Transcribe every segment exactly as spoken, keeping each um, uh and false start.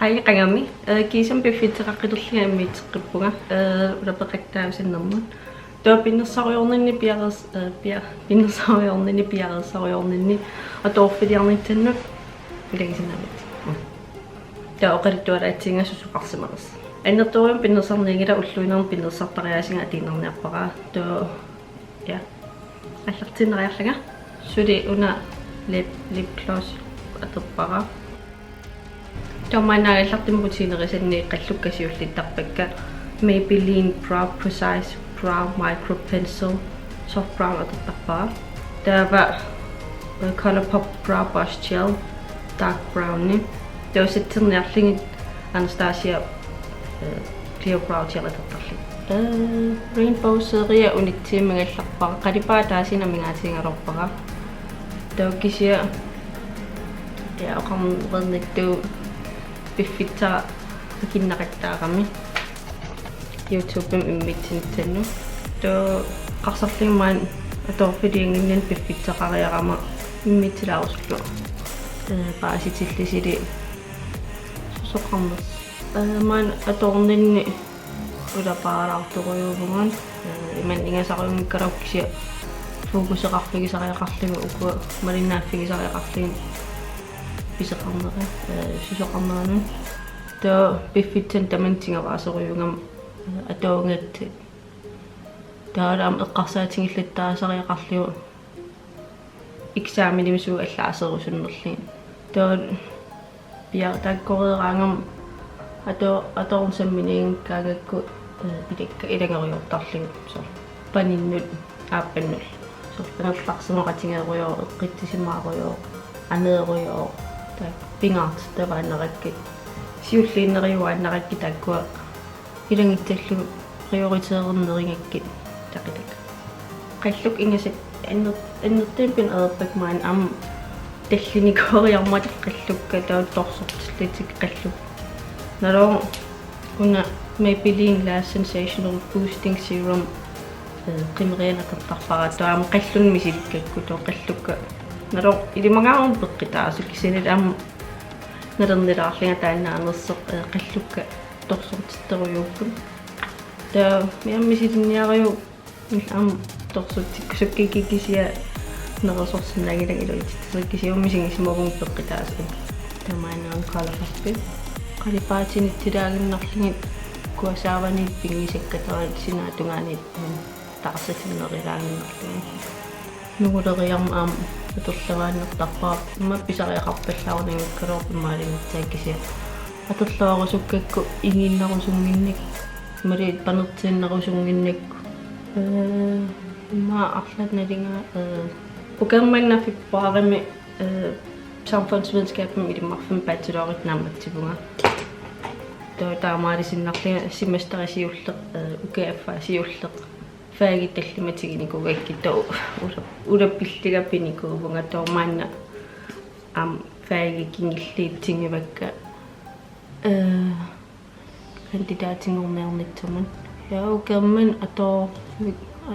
Hej, qangami. Øh, kiisami piffissaqaqqilerlunga immiusseqqippunga. Øh, ulapeqattaavisinnermut. Taava pinnersarujoorninni piareers-, øh, pia-, pinnersarujoorninni piareersarujoorninni atuarfiliarnissannut ilagisinnaavit. Taava oqaluttualaatsinnga susoqarsimanersoq. Annertoorujussuarmik pinnersarnianngilanga, ulluinnarni pinnersartariaasinga atuinnarniarpara. Taava, ja. Aallartiinnariarlanga. Suli una lip, lip gloss atorpara. Taava maanna aallartimmut rutiinerisanni qallukka siulliuttarpakka, Maybelline Brow Precise Brow Micro Pencil Soft Brown atortarpara. Taava, øh, ColourPop Brow Brush Gel Dark Browni. Taava setterniarlugit Anastasia, øh, Clear Brow Gel atortarlunga. Øh, Rainbow serie unitsimik ingerlarpara. Qalipaat ataasiinnaq amigaatigigaluarpara. Taava kisianni, ja, oqarnittut piffissaq akinnaqattaarami YouTubemi immiussinissannut. Taava eqqarsarlunga maani atuarfiliannginnami piffissaqariarama immiussilaarusullugu. Øh, paasitillugu suli susoqarnersoq. Øh, maani atuarninni ulapaaralaartorujussuuvunga. Øh, imannak ingasarunngikkaluarpoq kisianni fokuseqarfigisariaqarlunga ukua malinnaaffigisariaqarlugit pisoqarnera, øh, susoqarneranut. Taava piffissaq tamanna tigavaasorujussuugami, øh, atuagassat. Taavalu aamma eqqarsaatigillattaasariaqarlugu eksamenimi suut allaaserusunnerlugit. Taava pia-, taakkoreeraangama ato-, atuarneq sammineqanngikkaangakku, øh, ilakka ilanngueriartortarlugit soorlu paninnut aappannullu. Soorlu angerlarsimaqatigeerujoor, eqqissisimaarujoor, aneerujoor, taava pingaartitavaannarakkit, siulliunneriuaannarakkit taakkua ilanngullugit prioriteernerungakkit taqitakka. Qallukka ingasakka anner-, annertuumik pinereerpakka maani aamma tallinikooriarmata qallukka taava torsortillutik qallukka. Naluara una Maybelline Lash Sensational Boosting Serum, øh, qimerianut atortarpara taava aamma qallunut misilikkakku taava qallukka. Naluara ilimagaaruma peqqutaasut kisianni aamma nalornilaarlunga taannaanersoq, øh, qallukka torsortittorujuupput. Taava aamma misilinniarujuk aamma torsortikkusukkakkit kisianni nerisorsinnaanngilanga iluatsittoq kisianni misigisimavunga peqqutaasut. Taava maanna una ColourPopi. Qalipaatinik tillaaginnarlugit kuasaavaniit pigisakka taava sinaatungaaniit, øh, taarsitinnerulaaginnarlugit. Nunguleriarmat aamma atorluaannartarpara, immaqa pisariaqarpallaarunanngikkaluarpoq imaalinngissaat kisianni atorluarusukkakku igiinnarusunnginnakkit, imaluunniit panertiinnarusunnginnakkit. Øh, immaqa arlaannik nalinga, øh, ukioq manna februarimi, øh, samfundsvidenskabimi Ilimmarfimmi bachelorip naammassivunga. Taava taamaaliinnarlunga semesteri siulleq, øh, ukiup affaa siulleq fagit tallimat tiginikuugakkit taava ula-, ulapillunga pinikuuvunga taava maanna aamma fagit kingulliit tigivakka, øh, kandidatinngorniarnissannut. Ja, ukioq manna atuarfik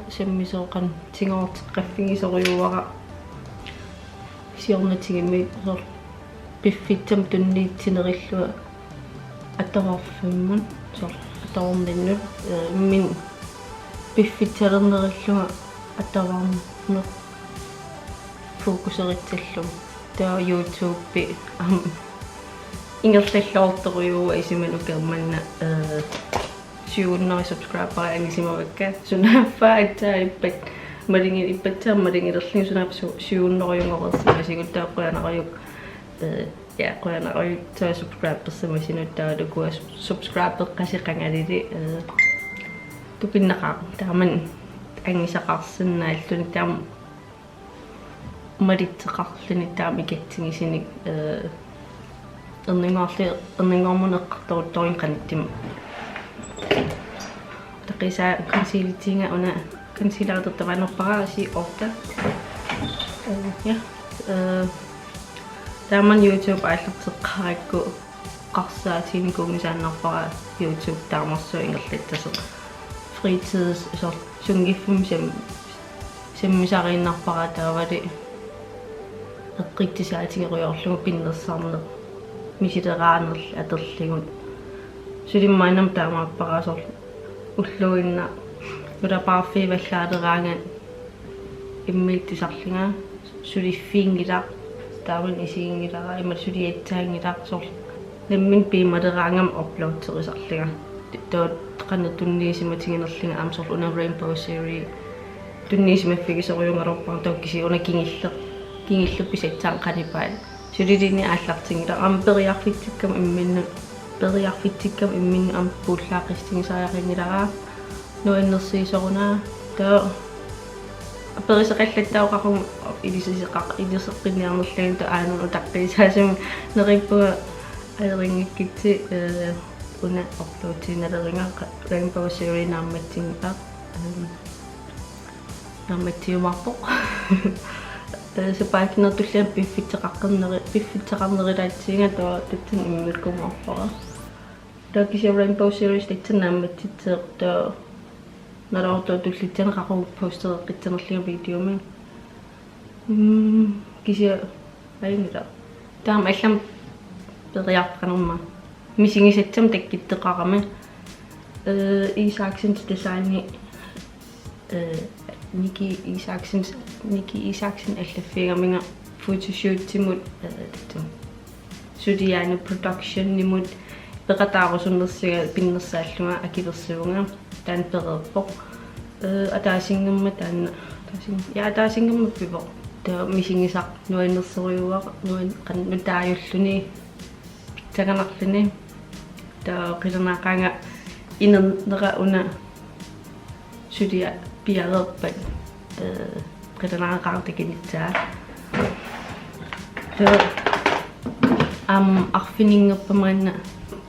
sammisooqan tigoorteqqaffigisorujuara siornatigut soorlu piffissami tunniussinerullugu atuarfimmut, soorlu atuarninnut, øh, imminut piffissalernerullugu atuarneq fokuserissallugu. Taava YouTube aamma ingerlalluartorujuuara isumanni ukioq manna, øh, syv hundrede subscriberit angusimavakka. Sunaaffa aatsaat ippat maligi-, ippassaq malugilerlugu sunaaffa su-, syv hundrede-unngoreersimasugut taava qujanarujussuaq. Øh, ja, qujanarujussuaq taava subscribersimasunut taavalu ukua sub-, subscribeqqasut qangalili, øh, tupinnaqaaq. Taamani angusaqarsinnaalluni taama malitseqarluni taama ikatsigusunik, øh, ernunngorli-, ernunngormunnik eqqartoruttorluni qanittumi. Taqisaa concealertiga una concealer atortavaanerpara C otte. Øh, ja. Øh, taamani YouTube aallarteqqaarakku eqqarsaatiginikuunngisaannarpara YouTube taamarsuaq ingerlassasoq. Fritids-, soorlu sunngiffimmi sam-, sammisariinnarpara taavalu eqqissisaatigerujoorlugu pinnersarneq. misileraannerlu atorlugu. Suli maannamut taamaappara soorlu ulluinnarni ulapaarfiivallaaleraangat immiussisarlunga, suliffiginngilaq, taamani isiginngilara, imaluunniit suliassaanngilaq, soorlu nammineq piumaleraangama uploaderisarlunga. Taava qanoq tunniusimatiginerlunga aamma soorlu una Rainbow Series tunniusimaffigisorujugaluarpara, taava kisianni una kingulleq, kingulleq pisassaq qalipaat. Suliluunniit aallartinngilaq, aamma periarfitsikkama imminnut, periarfitsikkama imminnut aamma puullaaqqissutigissariaqanngilara, nuannersuisoruna. Taava periuseqallattaaraqaruma ilisassaqar-, ilisaqqinniarnerlugu, taava aana utaqqiisaasumik neriuppunga ajorinngikkitsi, eh, una uploadiinnalerunga Rainbow Series naammassinngilara. Ehm, naammassiumaarpoq. Eh, sapaatip akunnerani tulliani piffissaqarneri-, piffissaqarnerulaassuunga, taava tassani immiukkumaarpara. Taava kisianni Rainbow Series tassani naammassissaaq, taava naluara taava tullissaani qaqugu postereqqissanerlunga videomik. Mm, kisianni ajunngilaq. Taava allamik periarfissaqarnerma misigisassamik takkuttoqarami. Eh, Isaksen designi, eh, Nikki Isaksen, Nikki Isaksen allaffigigaminga photoshootimut, eh, tassami suliaanut productionimut peqataarusunnersunga pinnersaallunga akuersivunga, taanna pereerpoq. Eh, ataasinngormat taanna, ataasin-, ja, ataasinngormat pivoq. Taava misigisaq nuannersorujuuara, nuan-, qan-, nutaajulluni, pissanganarluni. Taava qilanaaqaanga inernera una suliaq piareerpat, eh, qilanaaqaanga takunissaa. Taava aamma arfininngorpat maanna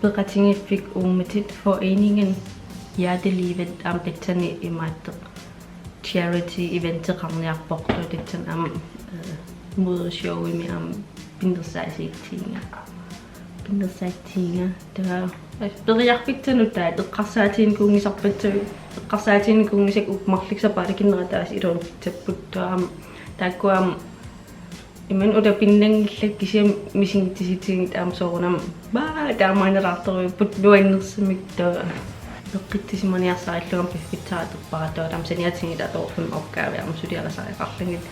peqatigiiffik uummatit Foreningen Hjertelivet, aamma tassani imaattoq charity eventeqarniarpoq, taava tassani aamma, eh, modeshowimi aamma pinnersaatigiga. Pinnersaatigiga. Taava periarfissaq nutaat eqqarsaatiginikuunngisarpassuit, eqqarsaatiginikuunngisakka uku marluk sapaatip akunnera ataaseq iluani pitsapput, taava aamma taakkua aamma imannak utapinnanngillat, kisianni misigissutigigatta aamma soorunami, baa, taamaannalaartorujuupput nuannersumik, taava eqqissisimaniarsarillunga piffissaq atorpara, taava taama saniatigut atorfimmi opgave aamma suliarisariaqarlugit.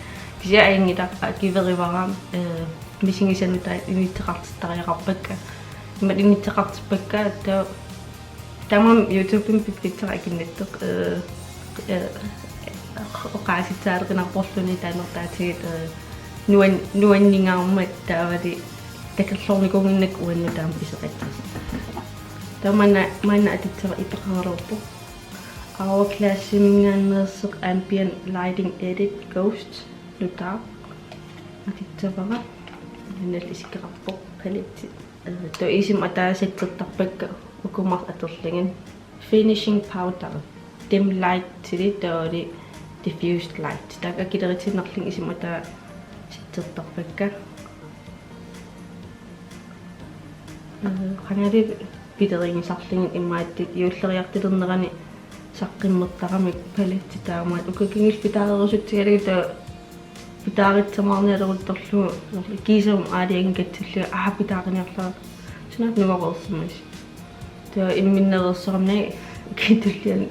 Kisianni ajunngilaq, akuerivara, eh, misigisaq nutaat inisseqartittariaqarpakka. Imatut inisseqartippakka, taava taamaammat YouTubemi piffissaq akunnattoq, eh, eh, oqaasitsaaleqinarporluni taannertaatigut, eh, nuan-, nuanningaarmat, taavalu takorloornikuunnginnakku uannut taama pisoqassasut. Taava maanna, maanna atussavara ipeqaraluarpoq. Hourglassiminngaanneersoq Ambient Lighting Edit Ghost nutaaq atussavara. Maanna isikkoqarpoq paletti. Eh, taava isima ataaseq settertarpakka uku marluk atorlugit. Finishing powder, dim light-ilu taavalu diffused light. Taakku akulerutiinnarlugit isima ataaseq settertarpakka. Eh, qangali pilerigisarlugit, imaattut juulleriartulernerani saqqummertaramik paletti taamaat. Uku kingulliit pitaarerusutsigalugit taava pitaarissamaarnialeruttorlugu, soorlu kiisami aalajangigassallunga, aa, pitaariniarlara. Sunaaffa nungoreersimasut. Taava imminnereersoramik ukiup tulliani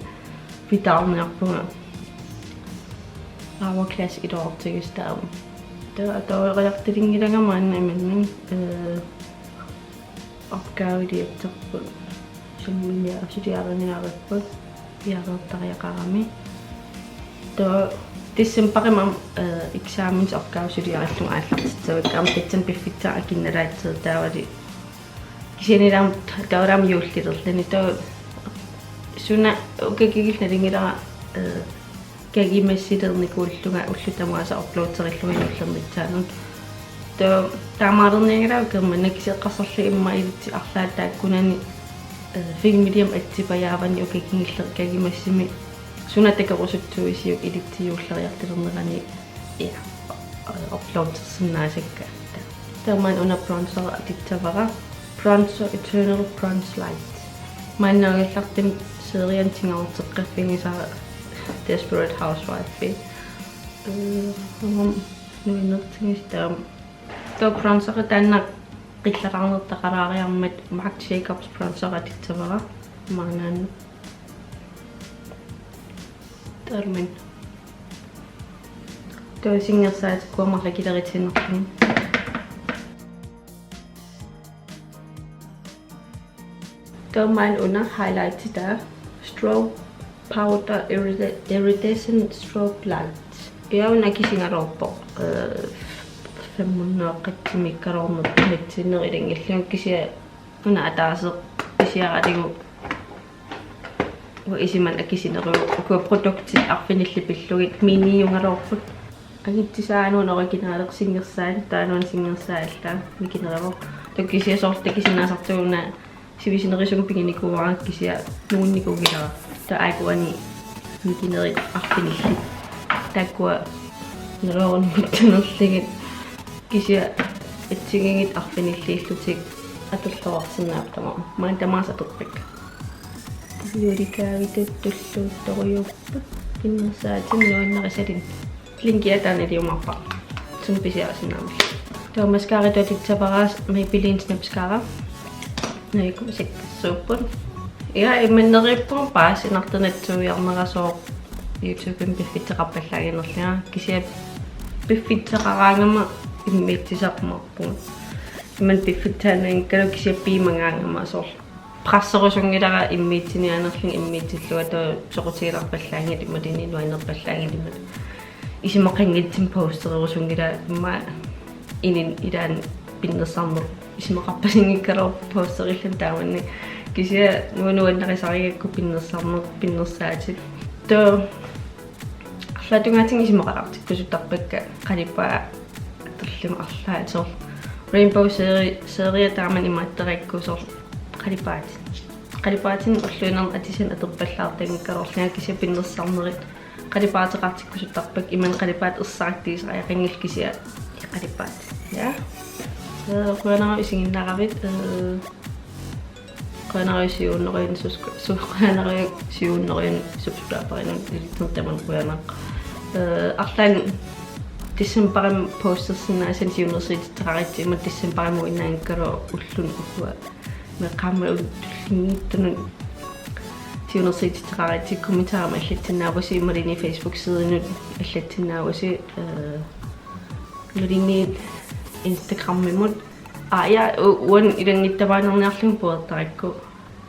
pitaarniarpunga. Hourglass iluartigisoq taama. Taava atuariartulinngilanga maanna imannak, eh, opgaveliatserput, sumilia-, suliariniaripput, piareertariaqarami. Taava decembarimi aamma, eh, eksamensopgave suliarillunga aallartissavakka, aamma tassani piffissaq akunnalaassaaq, taavalu kisianni aamma, taava aamma juullilerluni, taava suna uku kingulliit nalunngilara, eh, kagimassilernikoollunga ullut tamaasa uploaderillunga juullernissaanik. Taava taamaalernianngilara uku manna, kisianni eqqarsarlunga immaqa ilitsi arlaat taakkunani, eh, filmiliami assipajaavani uku kingulleq kagimassimi suna takorusuttuuisiuk ilitsi juulleriartulernerani, ja, eh, uploadersinnaasakka. Taava maanna una bronzer atussavara. Bronzer, Eternal Bronze Light. Maanna angallartumik seriani tigorarteqqiffigisara Desperate Housewife. Eh, aamma nuannertigisaq taama. Taava bronzeri taanna Qillararnertaqalaariarmat Marc Jacobs bronzeri atussavara maannaannaq. Taamaammat. Taava singersaatikkua marluk kileritinnerlugit. Taava maanna una highlightita Strobe Powder Irida-, Iridescent Strobe Light. Ja una akisugaluarpoq, øh, femhundrede qatsimikkaluarneq nassiunneq ilanngullugit kisianni una ataaseq pisiaralugu uanga isumanni akisuneruvoq, ukua produktit arfinillit pillugit miniugaluarput. Angutissaa una originaleq singersaat, taava una singersaat alla mikineruvoq. Taava kisianni soorlu takusinnaasartunga una sivisunerusumik piginikuuara kisianni nuunnikuunngilara. Taava aajuku uani mikinerit arfinillit. Taakkua nalornikuunerlugit kisianni assigiinngitsut arfinilliillutik atorluarsinnaapput tamaasa. Maanna tamaasa atorpakka. Juulikaavitut tulluuttorujuupput pinnersaatinik nuannarisalinnik. Linkia taanna iliumaarpara. Suna pisiarisinnaammata. Taava mascaratut atussavara Maybelline Snapscara. Najukkut sikkersuupput. Ja, imminut neriuppunga paasinartunatsuiarnera sooq YouTubemi piffissaqarpallaanngilanga. Kisianni piffissaqaraangama immiussisarmaarpunga. Imannak piffissaannaanngikkaluarlunga kisianni piumagaangama soorlu presserusunngilara immiussiniaanerlunga immiussillunga taava soqutigilaarpallaanngilaq imaluunniit nuannerpallaanngilaq imaluunniit. Isumaqanngitsumik posterusunngilanga immaqa inunnut ilaanni pinnersarneq isumaqarpasinngikkaluarpoq posterillunga taamani kisianni nuann-, nuannarisarigakku pinnersarneq pinnersaatit. Taava arlaatigut isumaqalaartikkusuttarpakka qalipaat atorlugit arlaat soorlu Rainbow serie, serie taamani imaattoreerukku soorlu qalipaatit. Qalipaatit ulluinnarni atusanik atorpallaartanngikkaluarlunga kisianni pinnersarnerit qalipaateqartikkusuttarpakka imannak qalipaatit ersarittuusariaqanngillat kisianni qalipaatit. Ja. Øh, qujanaq isiginnaaravit, øh, qujanaq siuunnerujuit subscri-, su-, qujanaq siuunnerujuit subscriberinut ilitserneq tamanna qujanaq. Øh, arlaanni decembarimi postersinnaasanni siunnersuutissaqaritsi imannak decembarimi uinnaanngikkaluarlunga ulluni ukua meeqqaammat ullumikkut tullinnguuttunut siunnersuutissaqaritsi kommentarimi allassinnaavusi imaluunniit Facebook-sidinut allassinnaavusi, øh, imaluunniit Instagramimut. Aa, ja, u-, uani ilannguttavaanerniarlugu puertarakku.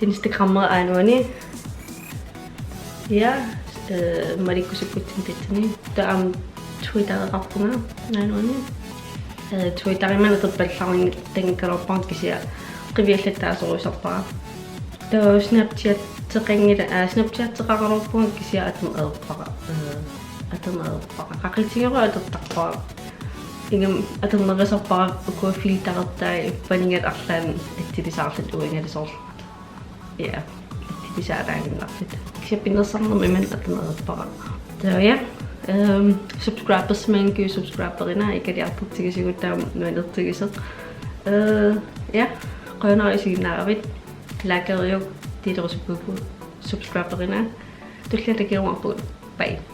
Instagrammera aana uani. Ja, øh, malikkusukkutsinnitsinni. Taava Twittereqarpunga aana uani. Øh, Twitterimi atorpallaarnikuugaluarpara kisianni qiviallattaasorujussuusarpara. Taava Snapchatteqanngilanga, aa, Snapchatteqaraluarpunga kisianni atorneq ajorpara. Øh, atorneq ajorpara. Qaqutigeruit atortarpara. Ingammik atornerusarpara ukua filterertai panigat arlaanni atsilisarlutik uingalu soorlu. Ja, atsilisarlutik. Kisianni pinnersarnermik imannak atorneq ajorpara. Så ja, øhm, subscribersimanngikkuit subscriberina, ikiliartortigisugut taama nuannertigisoq. Øh, ja, qujanaq isiginnaaravit, likeriuk, delerusukkuugut, subscriberina. Tulliani takuumaarpugut. Bye.